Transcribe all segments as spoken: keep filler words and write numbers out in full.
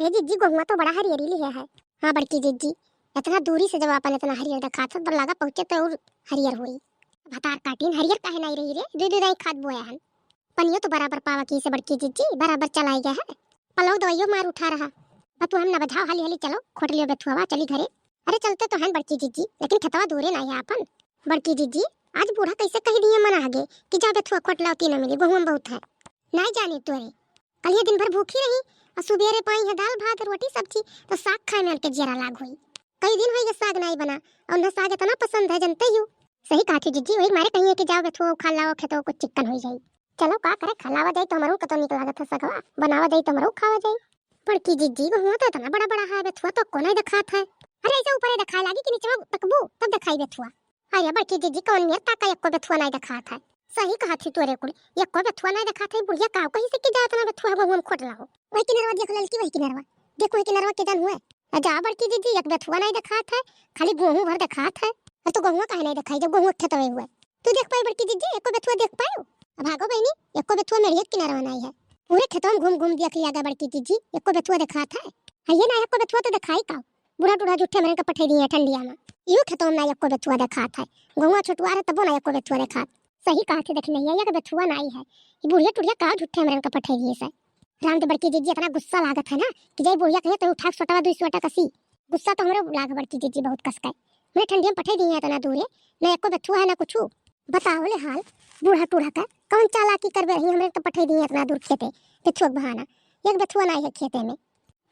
जिज्जी, गोहुआ तो बड़ा हरियरी लिहे है। हाँ बड़की जिज्जी, इतना दूरी से जब आपन इतना हरियर देखात है, तो लागा पहुँचे तो और हरियर होई। भतार काटिन, हरियर काहे नाई रही रे? दुई दुई दाई खाद बोया हन। पनियो तो बराबर पावा की से बड़की जिज्जी, बराबर चलाई गया है। पलव दवाइयो मार उठा रहा। बतुआ हम न बजाओ, हाली हाली चलो, खोट लियो बेथुआ, चली घरे। अरे चलते तो हैं बड़की जिज्जी, लेकिन खेतवा दूरे ना है आपन। बड़की जिज्जी, आज बूढ़ा कैसे कही दिए मन आगे कि जा बेथुआ खोट लाओ, तीनों मिली, गोहुआ में बहुत है। नाई जानी तोरे, कलिया दिन भर भूखी रही और सुबेरे पाई है दाल भात रोटी सब्जी, तो साग खाए में उनके जियरा लाग हुई। कई दिन होई गए साग नाई बना, और उन्हें साग इतना पसंद है, जनते ही हो। सही कहा थी जिज्जी, वही मारे कही है कि जाओ बेथुआ उखाड़ लाओ, खेतों को चिक्कन हो जाई। चलो का करे, खलावा जाई तो हमरो कतो निक लागत है सगवा, बनावा जाई तो हमरो खावा जाई। बड़की जिज्जी, गोहुआ तो इतना बड़ा बड़ा है, बेथुआ तो को नहीं देखात है। अरे ऐसे ऊपरे देखाए लागी कि नीचे तकबू तब देखाई बेथुआ। अरे बड़की जिज्जी, कौन मेर ताका, एको बेथुआ नहीं देखात है। सही कहा थी तोरे कुल, एको बेथुआ नहीं देखात है। बुढ़िया काव कही से कि जा इतना बेथुआ गोहुआ में खोट लाओ। वही किनरवा देख ललकी, वही किनरवा, देखो वही किनरवा के जान हुए। आ जा बड़की जिज्जी, एक बेथुआ नहीं देखात है, खाली गोहूँ भर देखात है। अरे तो गोहुआ काहे नहीं देखाई जब गोहुआ खेतवे हुए? तू देख पाई बड़की जिज्जी, एको बेथुआ देख पायो? अब भागो बहिनी, एको बेथुआ मेरी एक किनारा नाई है। पूरे खेतवा में घूम घूम देख लिया गया बड़की जिज्जी, एको बेथुआ देखात है? है ये ना, एको बेथुआ तो देखाई का? बूढ़ा टूढ़ा झूठे मरन का पठे दिए ठंडिया में। इहो खेतवा में ना एको बेथुआ देखात है। गहुआ छोटुआ रहे तबो ना एको बेथुआ देखात। सही कहा थे देखी नहीं, एक बेथुआ नाई है। ये बुढ़िया टुढ़िया का झूठे मरन का पठे दिए से। राम दे बड़की जिज्जी, इतना गुस्सा लागत है ना कि जाई बुढ़िया कहे तो उठा के सोटवा दुई सोटा कसी। गुस्सा तो हमरे लाग बड़की जिज्जी बहुत कस के। हमरे ठंडिया में पठे दिए इतना दूरे, ना एको बेथुआ है ना कुछू। बताओ ले हाल, बूढ़ा टूढ़ा का कौन चालाकी करबे रही, हमरे तो पठे दिए इतना दूर खेते, बेथुआ के बहाना। एक बेथुआ नाई है खेते में।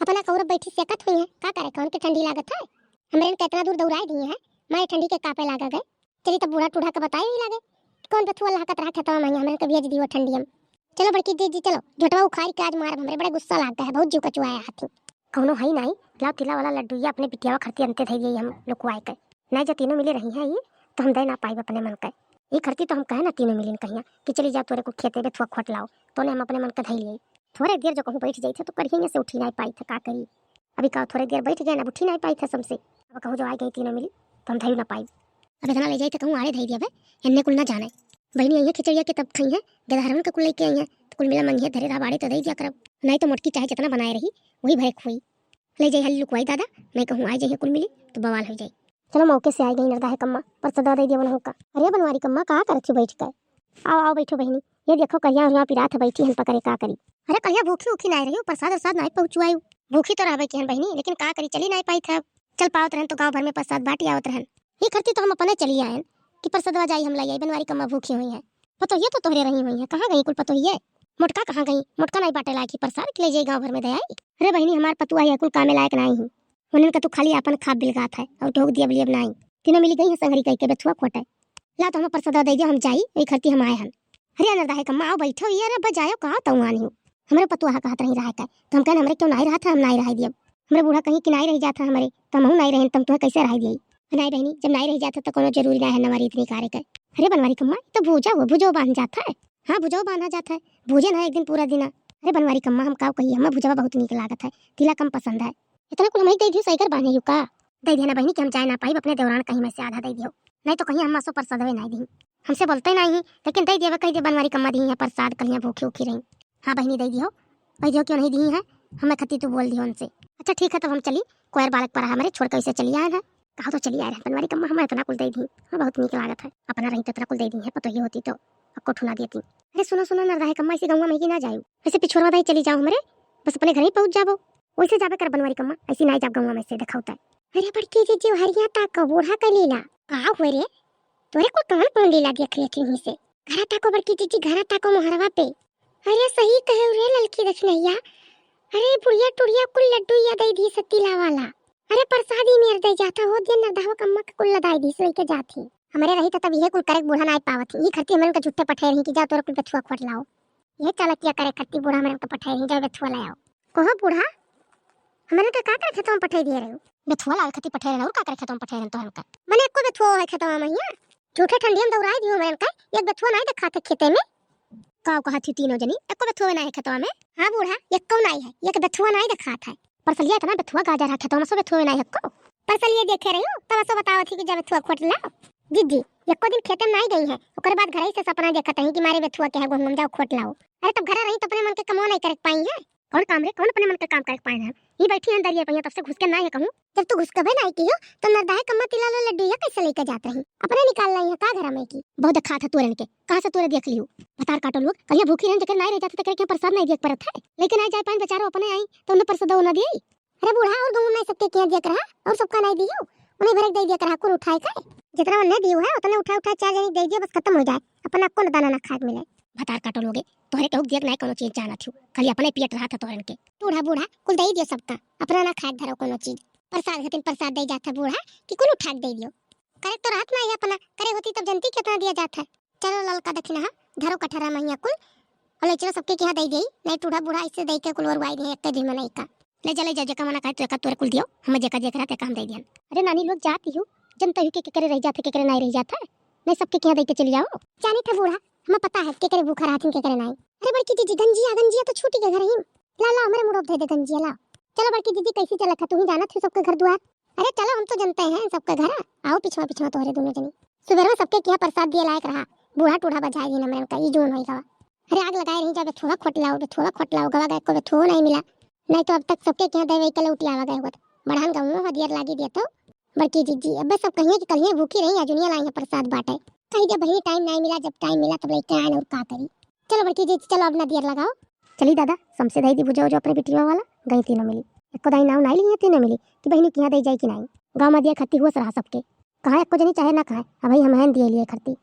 अपना कौरब बैठी सेकत हुई है, का करे, कौन के ठंडी लागत है? हमरे के इतना दूर दौड़ाए दिए हैं, मारे ठंडी के कापे लागा गए। चली तब बूढ़ा टूढ़ा के बताए ही लागे, कौन बेथुआ लहकत रहा खेतवा में, हमरे के भेज दियो ठंडिया में। चलो बड़की जिज्जी चलो, झोटवा उखाड़ के आज मारब, हमरे बड़ा गुस्सा लाग गया है, बहुत जीव कचुआया हाथी। कौनो है नाई, लाओ तिला वाला लड्डू या अपने बिटियावा खरती अंते धई दिए हम लुकवाए के। नाई जा तीनों मिली रही हैं ये, तो हम दे ना पाइब अपने मन के। ये खरती तो हम कहे ना तीनों मिलिन कहिया कि चली जा तोरे को खेते बेथुआ खोट लाओ, तोने हम अपने मन के धई लिए। थोड़े देर जो कहूँ बैठ जाई थे तो करिए से उठी नाई पाई थे, का करी? अभी का थोड़े देर बैठ गए ना, उठी नाई पाई थे समसे। अब कहूँ जो आ गई तीनों मिली तो हम धई ना पाई। अब इतना ले जाई थे कहूँ आड़े धई दिया बे, इन्ने कुल ना जाने। बहिनी आई है खिचड़िया के तब खाई है, गदहरवन के कुल लेके आई है, तो कुल मिला मंगिया धरे रहा बाड़े तो दे दिया करब। नाई तो मोटकी चाहे जितना बनाए रही, वही भरे खुई। ले जाई हाली लुकवाई दादा, नहीं कहूँ आ जाइए कुल मिली तो बवाल हो जाई। चलो मौके से आ गई नरदा है कम्मा, परसदवा दे दिया बनहु का। अरे बनवारी कम्मा का करत हो बैठ के? आओ आओ बैठो बहिनी, ये देखो करिया उरिया पिरात है बैठी हन पकड़े का करी। अरे करिया भूखी उखी नाई रही, प्रसाद उरसाद नाई पहुँचवाई। भूखी तो रहबे किहन बहिनी, लेकिन का करी चली नाई पाई था। चल पावत रहन तो गाँव भर में प्रसाद बाटी आवत रहन। ये खरती तो हम अपने चली आयन कि प्रसादवा जाई हम लाई आई, बनवारी कम्मा भूखी हुई है। पतोहिया तो तोहरे रही हुई है, कहाँ गई कुल पतोहिया? मोटका कहाँ गई? मोटका नाई बाटे लायक ही प्रसाद के ले जाई गाँव भर में दे आई। अरे बहिनी हमार पतुआ है कुल कामे लायक नाई ही। उन्हन का तू खाली आपन खाब बिलगात है और ढोक दिया बलियब नाई। तीनों मिली गई है संगरी कह के बेथुआ खोटे। ला तो हम प्रसाद दे दिया, हम जाई, वही खरती हम आए हन। अरे अनरदा है कम्मा आओ बैठो, ये अरे बजायो का तउआन ही। हमरे पतुआ कहत रही रहा का, तो हम कहन हमरे क्यों नाई रहा था, हम नाई रहा दियब। हमरे बूढ़ा कहीं कि नाई रह जात है हमरे, तो हमहू नाई रहेन, तो हम तुहे कैसे रह दिए? नाई बहिनी, जब नाई रह जात है तो कोनो जरूरी ना है नवा रीत निकारे के। अरे बनवारी कम्मा, तो भूजा हुआ, भुजो बांध जात है। हाँ, भुजो बांधा जात है, भूजे ना एक दिन पूरा दिना। अरे बनवारी कम्मा, हम काव कही, हमें भुजवा बहुत नीक लागत है, तिला कम पसंद है। इतना कुल हम ही दे दियो, सैगर बांधे यू का? दे दिया ना बहिनी कि हम जाए ना पाइब, अपने देवरान कहीं में से आधा दे दियो, नहीं तो कहीं हम असो प्रसादवे नाई दी। हमसे बोलते नाई ही, लेकिन दे दिया, कह दिया बनवारी कम्मा दी है प्रसाद, कलिया भूखी उखी रही। हाँ बहिनी, दे दियो, कह दियो क्यों नहीं दी है, हमें खती तू बोल दियो उनसे। अच्छा ठीक है, तब हम चली, कोयर बालक पर हमरे छोड़ के उसे चली आए हैं। कहा तो चली आए रहे बनवारी कम्मा, हमें इतना कुल दे दी, हाँ बहुत नीक लागत है, अपना रही तो इतना कुल दे दी है, पतोही होती तो अक्को ठुना देती। अरे सुनो सुनो नरदा है कम्मा, इसी गौवा में ही ना जायू, ऐसे पिछोरवा दाई चली जाओ हमरे, बस अपने घर ही पहुँच जाबो। वैसे जाबे कर बनवारी कम्मा, ऐसी नाई जाब गौवा में से देखाउता है। अरे बड़की जिज्जी हरिया ताको बूढ़ा का लीला। का हुए रे? तोरे कुल कौन कौन लीला देख लेती हुई से? घरा ताको बड़की जिज्जी, घरा ताको मोहरवा पे। अरे सही कहे रे ललकी दक्षिणैया। अरे बुढ़िया टुढ़िया कुल लड्डू या दे दी सतीला वाला। अरे प्रसादी मेर दे जाता हो दिन नरदहवा कम्मा के कुल लदाई दी सोई के जाती। हमरे रही तो तब ये कुल करे के बूढ़ा नाई पावत ही। ई खरती हमन के झूठे पठे रही कि जा तोरे कुल बेथुआ खोट लाओ। ये चालकिया करे खरती बूढ़ा हमन के पठे रही, जा बेथुआ ले आओ। कहो बूढ़ा, हमरे के का करे खेतवा में पठे दिए रहे? बेथुआ लावे खती पठे रहे, और का करे खेतवा में पठे रहे तो हमका? मने एको बेथुआ है खेतवा में हिया? झूठे ठंडी में दौड़ाई दियो हमरे का, एक बेथुआ नाई देखात है खेते में। का कहा थी तीनों जनी, एको बेथुआ नाई है खेतवा में? हाँ बूढ़ा, एको नाई है, एक बेथुआ नाई देखात है। परसलिया इतना बेथुआ गाजर है खेतवा में, सो बेथुआ नाई है को। परसलिया देखे रही हूँ, तब सो बतावत थी कि जा बेथुआ खोट ला। जिज्जी, एको दिन खेते में नाई गई है, ओकर बाद घर ही से सपना देखत रही कि मारे बेथुआ के है गोहूँ में जाओ खोट लाओ। अरे तब घर रही तो अपने मन के कमो नाई करे पाई है। कौन काम रे, कौन अपने मन के काम करे के पाए हैं? ई बैठी हैं दरिया पहिया, तब से घुस के नाई है कहूँ। जब तू घुस के बे नाई की हो, तो नरदाहे कम्मा तिला लो लड्डू या कैसे लेके जात रही? अपने निकाल लाई है का घर में की? बहुत देखात है तोरन के, कहाँ से तोरे देख लियो? भतार काटो लोग, कहिया भूखी रहन, जेकर नाई रह जात है, तेकरे के प्रसाद नाई दिए के परत है। लेकिन आई जाए पाइन बेचारो अपने आई, तो उन्हें प्रसाद ना दिए। अरे बूढ़ा, और गाँव में सबके किहाँ दिया रहा, और सबका नाई दियो, उन्हें भरक दे दिया करा, कुल उठाए के। जितना उन्हें दियो है, उतने उठा उठा चार जनी दे दियो, बस खत्म हो जाए, अपना को दाना ना खाए के मिले। भतार काटो लोगे, तोहरे केहू के दिया के नाई कोनो चीज जानत हियो, खाली अपने पेट रहा था तोहरन के। बूढ़ा बूढ़ा, कुल दे दियो सबका, अपना ना खाए के धरो कोनो चीज। प्रसाद हतिन प्रसाद दे जात है बूढ़ा, कि कुल उठा के दे दियो। करे तो रहत ना है अपना, करे होती तब जनती कितना दिया जात है। चलो ललका दक्षिणा है, धरो कठरा महिया कुल, और ले चलो सबके किहाँ दे दे, नहीं टूढ़ा बूढ़ा इससे दे के कुल और वाई दे, एक दिन में नहीं का। ले जा, ले जा, जेका मना कहे तो एका तोरे कुल दियो, हमें जेका जेकरा तेका हम दे दियन। अरे नानी लोग जाती हो, जनता ही के केकरे रह जाते, केकरे नाई रह जाता है, नहीं सबके किहाँ दे के चली जाओ। जानी था बूढ़ा, हमें पता है केकरे भूखा रहथिन, केकरे नाई। अरे बड़की जीजी, गंजिया, गंजिया तो छूटी के घर ही। ला, ला, हमरे मुड़ो दे दे गंजिया, ला। चलो बड़की जीजी, कैसी चलत है, तू ही जानत हो सबके घर दुआर। अरे चलो, हम तो जनते हैं सबके घर, आओ पिछवा पिछवा तोहरे दोनों जनी। सुबह में सबके किहाँ प्रसाद दिए लायक रहा, बूढ़ा टूढ़ा बजाए दिन हमरे का, ई जोन होई गवा। अरे आग लगाए रही, जब थोड़ा खोट लाओ, बे थोड़ा खोट लाओ, गवा गए को बे थो नहीं मिला। नहीं तो अब तक सबके किहाँ देवे के लौटी आवा गए होत। बढ़ान गाँव में हदियर लागी दिया तो। बड़की जीजी, अब सब कहिए कि कलिए भूखी रही, अजुनिया लाई है प्रसाद बाटे। कही दे बहिनी, टाइम नहीं मिला, जब टाइम मिला तब लेके आए और का करी। चलो बड़की जीजी, चलो अब ना दियर लगाओ। चली दादा, समसे दे दी भुजा उजा अपने बिटिया वाला, गई तीनों मिली। एको दाई नाव नाई लिए तीनों मिली कि बहिनी किहाँ दे जाए कि नाई। गाँव में दिया खत्ती हुआ सरहा सबके। कहाँ एको जनी चाहे ना खाए, अब भाई हम हैं दिए लिए खरती।